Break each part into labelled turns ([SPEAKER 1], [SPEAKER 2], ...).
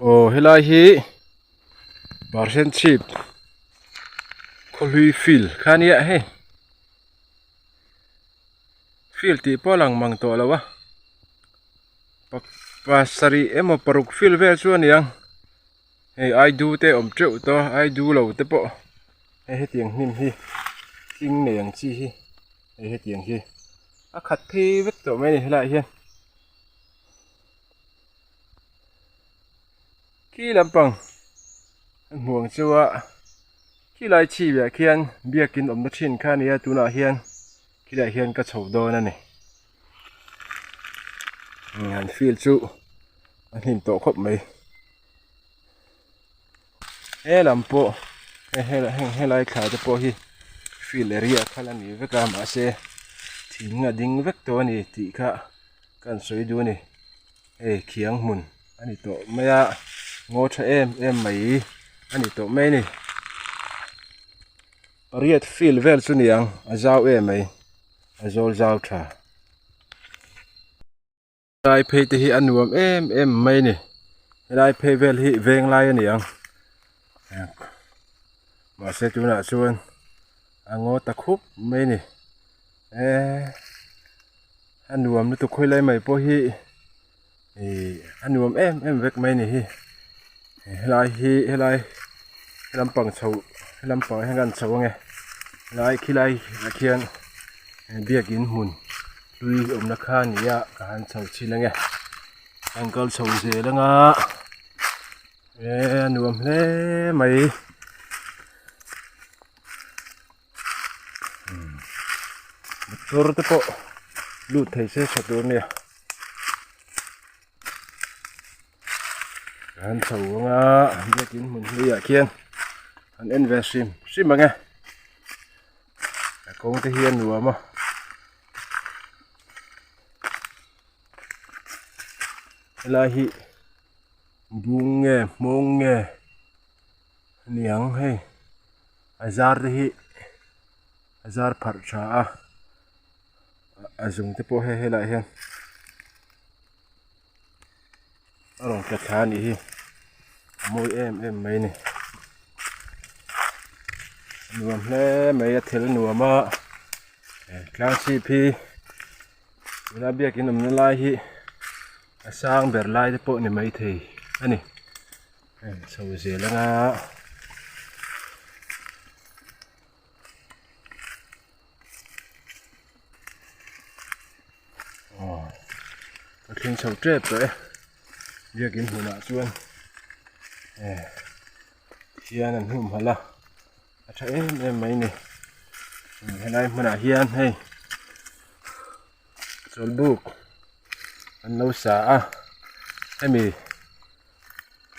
[SPEAKER 1] Aw helai hi Parsen chhip khawhlui field kha ania hei field tih pawh a lang mang tawh lo a pasarih emaw paruk field vel chu a ni ang hei aidu te awm teuh tawh a aidu lo te pawh hei hetiang hnim hi hling nei ang chi hi hei hetiang hi a khat phei vek tawh mai a ni helaiah hian. Khi lampang an hmuh ang chu a khilai chhip ah khian biakin awmna thin kha a ni a tunah hian khilaiah hian ka chho dawn a ni an field chu a hnim tawh khawp mai he lam pawh heng helai thla te pawh hi field area kha la ni vek a mahse thing a ding vek tawh a ni tih kha ka han sawi duh a ni hei khiang hmun a ni tawh mai a ngaw tha em em mai a ni tawh mai a ni pariat field vel chu ni ang a zau em mai a zawl zau tha helai phei te hi a nuam em em mai a ni helai phei vel hi veng lai a ni ang mahse tunah chuan a ngaw ta khup mai a ni eee. A nuam lutuk khawi lai mai pawh hi ihh a nuam em em vek mai a ni hi helai hi helai lampang chho lampang ah hian kan chho ange helai khilai ah khian biakin hmun hlui awmna kha a ni a ka han chho chhin ange an kal chho zel anga eee a nuam hle mai. Motor te pawh lut thei se tha tur a nia an chho ang a biakin hmun hnuaiah khian an en ve hrim hrim ang e a kawng te hi a nuam a. Helai hi bung nge hmawng nge a ni ang hei. A zar te hi a zar pharh tha a a zung te pawh hei helaiah hian a rawn tla thla a nih hi a mawi em em mai a ni a nuam hle mai a thel nuam a tlang chhip hi tuna biakin awmna lai hi a sang ber lai te pawh ni maithei a ni. Chho zel anga aw ka thleng chho tep tawh e biakin hmunah chuan eh hian an humhalh a a tha em em mai a ni helai hmunah hian hei chawlhbuk an lo sa a hemi.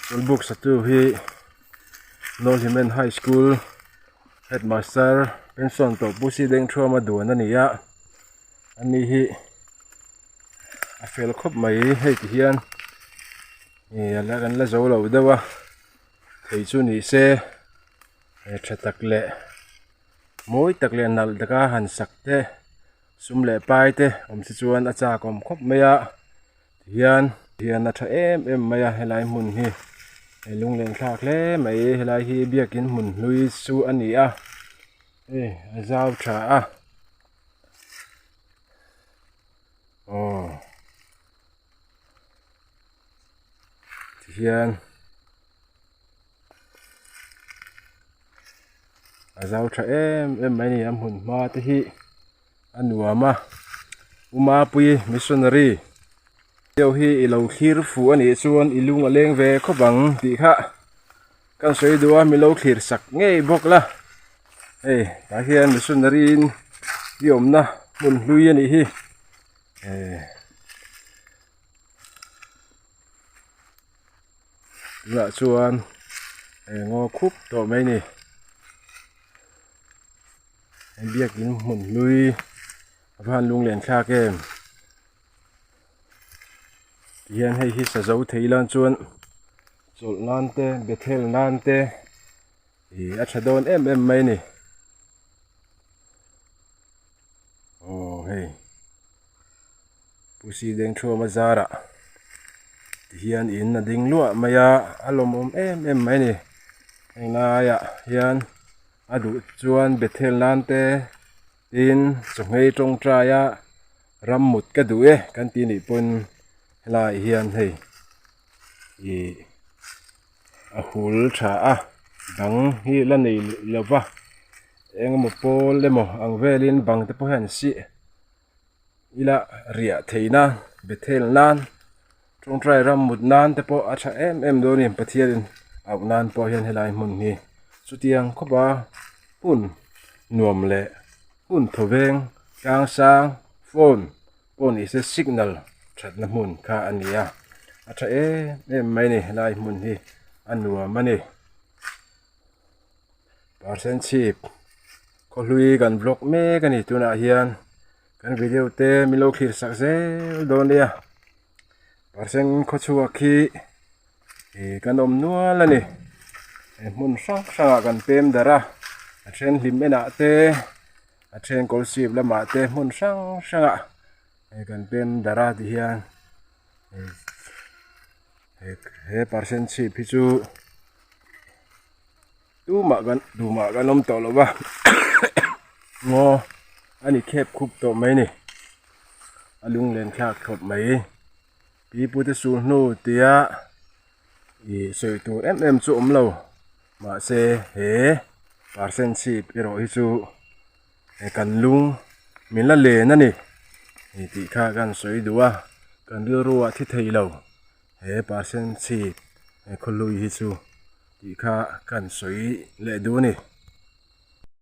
[SPEAKER 1] Chawlhbuk satu hi North Hlimen High School headmaster pension tawh Pu Si Deng Thuama duan a ni a ani hi a fel khawp mai hei ti hian ih a la kan la zo lo deuh a thei chu ni se tha tak leh mawi tak leh nalh taka han sak te sum leh pai te awm se chuan a chak awm khawp mai a. Tihian hian a tha em em mai a helai hmun hi hei lunglen thlak hle mai helai hi biakin hmun hlui chu a ni a hei a zau tha a aw tihian a zau tha em em mai a ni a hmun hma te hi. A nuam a u Mapuii missionary deuh hi i lo thlir fuh a nih chuan i lung a leng ve khawp ang tih kha kan sawi duh a mi lo thlir sak ngei bawk la hei tah hian missionary in i awmna hmun hlui a nih hi eh tunah chuan eng ngaw khup tawh mai a ni. Biakin hmun hlui a va han lunglen thlak em tihian hei hi sazo thei lan chuan chawlh nan te bethel nan te ih a tha dawn em em mai a ni aw hei Pu Sideng Thuama zarah. Tihian in a ding luah mai a a lawmawm em em mai a ni heng laiah hian a duh chuan bethel nan te tin chawhmei tawngtai a ram mut ka duh e kan tih nih pawn helaiah hian hei ih a hul tha a bang hi la nei lo va eng emaw pawl emaw ang velin bang te pawh hian an sih. Ila riah theih nan bethel nan tawngtai ram mut nan te pawh a tha em em dawn a ni Pathianin auh nan pawh hian helai hmun hi chutiang khawp a hmun nuam leh hmun thawveng tlang sang phone pawh ni se signal thatna hmun kha a ni a a tha em em mai a ni helai hmun hi a nuam a ni. Percent chhip khawhlui kan vlog mek a ni tunah hian kan video te min lo thlir sak zel dawn nia percent khawchhuak hi ih kan awm nual a ni he hmun hrang hrangah kan pem darh a a then hlim enah te a then kawlsip lamah te hmun hrang hrangah kan pem darh a tihian he percent chhip hi chu. Tumah kan tumah kan awm tawh lo va ngaw a ni khep khup tawh mai a ni a lunglen thlak thlawp mai pi pute sul hnu tia ih sawi tur em em chu awm lo mahse he percent chhip erawh hi chu he kan lung min la len a ni tih kha kan sawi duh a kan rilru ah thi thei lo. He percent chhip he khawlui hi chu tih kha kan sawi leh duh a ni.